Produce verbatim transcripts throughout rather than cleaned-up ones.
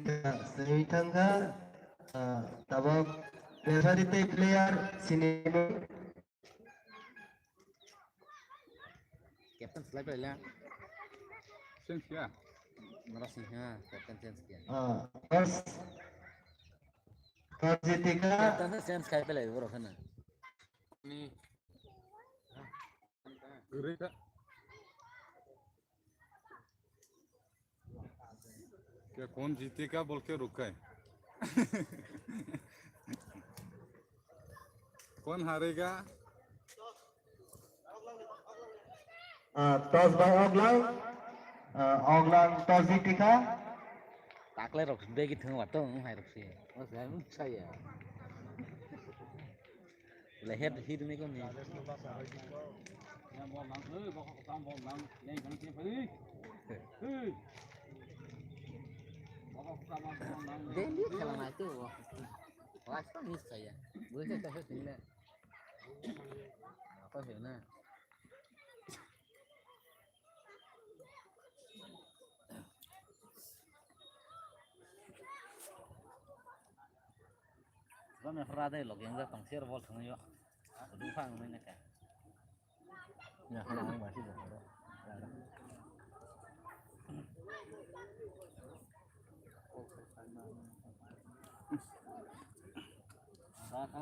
Swi thangkha, ah, tabok referee tei player sinimung. Captain slai paila. Change kya? Mara Singha, captain change kya? Ah, first, first jitika. Captain change khai paila borok khana. Ni. Gurika. क्या कौन जीतेगा बोल के रुका है। कौन हारेगा? Ah, toss by Oglang. Ah, Oglang toss jitika. Takle rok begi thang wa tong hai rok se. O sai mun saya. Leher hit ni kami. Daily khalanai tu. Last time miss saya. Boleh saya kasih sini. Apa sih na? Bwskango hwra de lok yang jak tong sir bol thwngwi o. Dungkha ang nai kha. Ya, hwra ang ba si bo.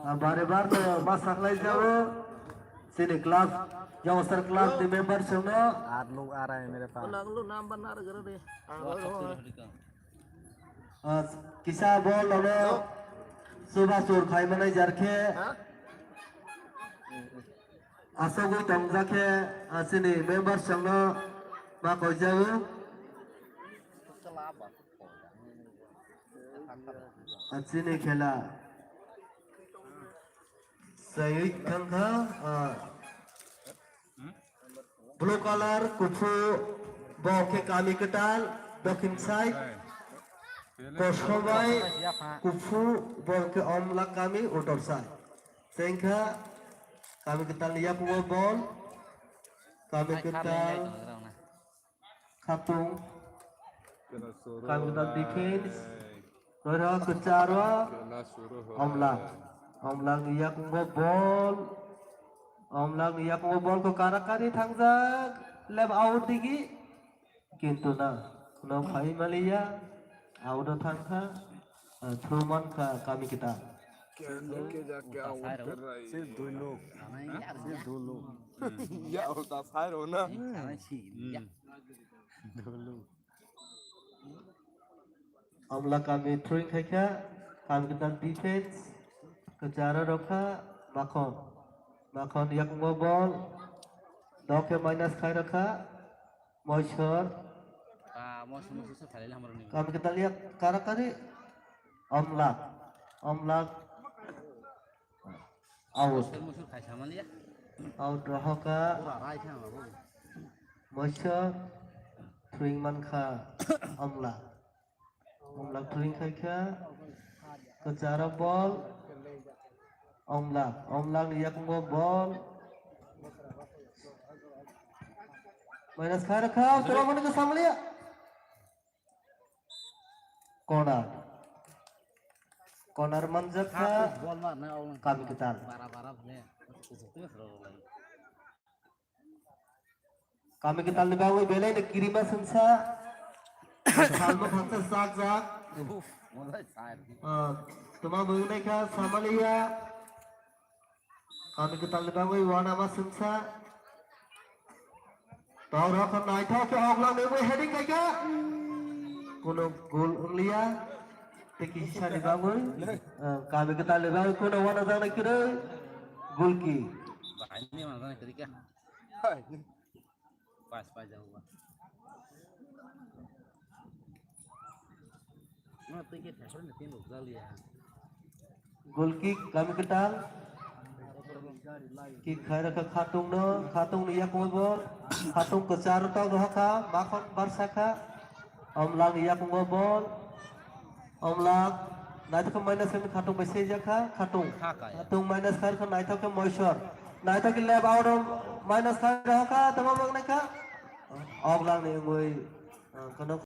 Ah, bare bar to ma saklai jao. Sini club, youngster club ni member songno. Aat log aa raha hai mere paas. Nang lo number na gara de. Ah, kisa bol lono. Suba sur khai manai jar khe. Asogwi tong jak khe, ah, sini member songno ma koi jao. Ah, chini khela. Saywi thangkha, ah, blue color, kuphu, bo khe Kami Kwtal, dokhin side. Kosom bai, kuphu, bo khe Omlak Kami, utor side. Tengkha, Kami Kwtal ni yakungo bol. Kami Kwtal. Khatung. Kami Kwtal defense. Roira kwcharo. Omlak. Omlak ni yakungo bol. Omlak ni yakungo bol ko karakari thangjak. Left out digi. Kintu na. Kuno khai maliya. Out o thangkha. Ah, throw mankha Kami Kwtal. Kya, kya, kya, kya, sir, dui log. Sir, dui log. Ya, ulta sai ro na. Omlak Kami throwing khai kha, Kami Kwtal defense, kwcharo rokha, Makhon. Makhon yakungo bol, dokhe minus khai rokha, Moisor. Kami Kwtal yak karakari, Omlak. Omlak. Out. Musur musur khai samaliya. Out rohoka. Pura rai thang abo. Moisor throwing mankha Omlak. Omlak throwing khaikha. Kwcharo bol. Omlak. Omlak ni yakungo bol. Minus khai rakha. Throwing mankha samaliya. Corner. Corner manjak kha. Bol marna aulang. Kami Kwtal. Bara bara ne. Kami Kwtal ni bagwi belai ni kirima sengsa. Salma thangsa sak jak. Uf, mulai sai. Ah, tuma bwgwi naikha samaliya. Kami Kwtal ni bagwi uanama sengsa. Tau rok naithok khe Oglang ni bagwi heading khaikha. Kuno goal wngliya. Tei kisa ni bagwi, ah, Kami Kwtal ni bagwi kuno uanajaknai kwrwi. Goal kick. Bahai ni uanajaknai kwrwi kha. Pas pai jago ba. Goal kick Kami Kwtal. Kick khai rakha Khatung no, Khatung ni yakungo bol. Khatung kwcharo tau rohakha, Makhon barsakha. Omlang ni yakungo bol. Omlang, naithok minus khai Khatung bai seijakha, Khatung. Khatung minus khai rakha naithok khe Moisor. Naithok khe left out o minus khai rohakha, tamo bang naikha. Oglang ni wngwi, ah, kheno